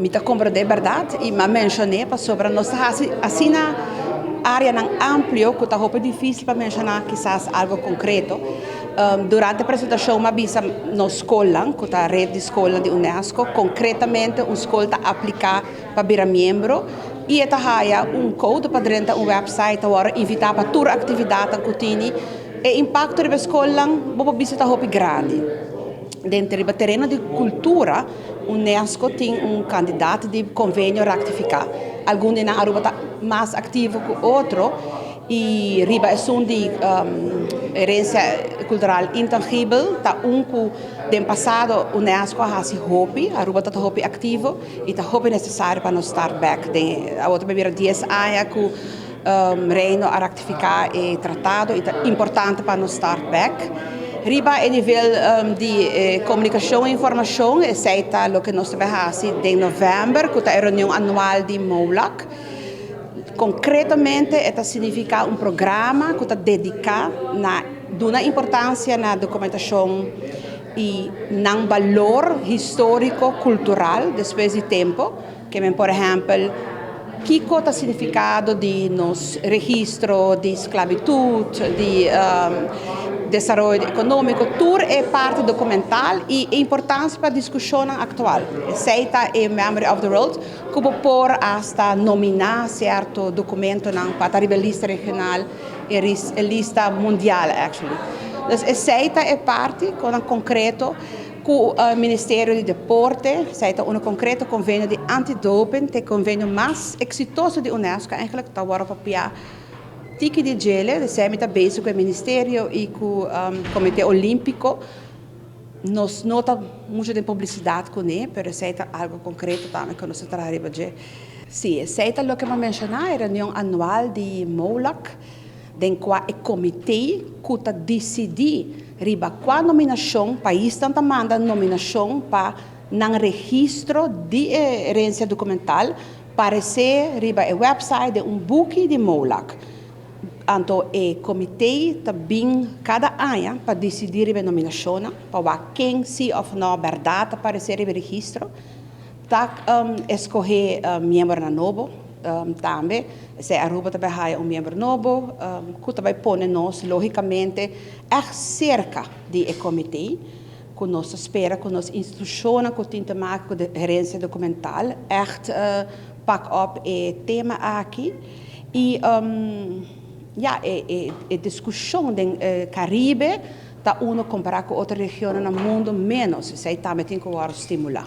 Mi ta comprende berdad y m'a mencione pasobra nos ta haci asina areanan amplio cu ta hopi dificil pa menciona kisas algo concreto. Durante e presentacion m'a bisa nos scolnan cu ta red di scolnan di UNESCO concretamente un scol ta aplica pa bira miembro y e ta haya un code pa drenta un website, ta worde invita pa tur actividadnan cu tini. E impacto riba e scolnan bo por bisa ta hopi grandi. Den riba tereno di cultura UNESCO tin un cantidad di convenio ratifica. Algun di nan Aruba ta mas activo cu otro y riba esun di herencia cultural intangibel ta un cu den pasado UNESCO a haci hopi, Aruba ta hopi activo y ta hopi necesario pa nos start back. Den awor ta bira 10 aña cu Reino a ratifica e tratado y ta importante pa nos start back. Riba e nivel di comunicacion y informacion, esey ta loke nos ta bay haci den november, cu ta e reunion anual di MOLAC. Concretamente e ta significa un programa cu ta dedica na duna importancia na documentacion y nan balor historico, cultural despues di tempo. Ke por ehempel, kico ta significado di nos registro di sclavitud, di desaroyo economico, tur e parti documental y e importancia pa discusion actual. Esey ta e Memory of the World, cu por hasta nomina cierto documento pa ta lista regional y lista mundial, actually. Dus esey ta e parti cu concreto cu e Ministerio di Deporte, esey ta un concreto convenio di antidoping, e convenio mas exitoso di UNESCO, eigenlijk ta awor papia tiki di dje, di ta bezig cu e ministerio y cu e Comite Olimpico. Nos no ta mucho di publicidad cu ne, pero esey ta algo concreto tambe cu nos ta traha. Si, esey ta loke mi a menciona, e reunion anual di MOLAC, den cua e comite cu ta dicidi riba cua nominacion, pais ta manda nominacion pa nan registro di herencia documental, aparece riba e website di un buki di MOLAC. Anto, e comite ta bin cada aña pa dicidi riba nominacion, pa ken si of no berdad aparece riba registro. Ta escoge miembro nobo tambe. Si Aruba tambe haya un miembro nobo, cu tambe pone nos logicamente echt cerca di e comite, cu nos ta spera cu nos institucion cu tin te maken cu herencia documental echt pak op e tema aki. Y ja, e discusion den Caribe ta uno compara cu otro region na mundo menos, esey tambe tin cu stimula.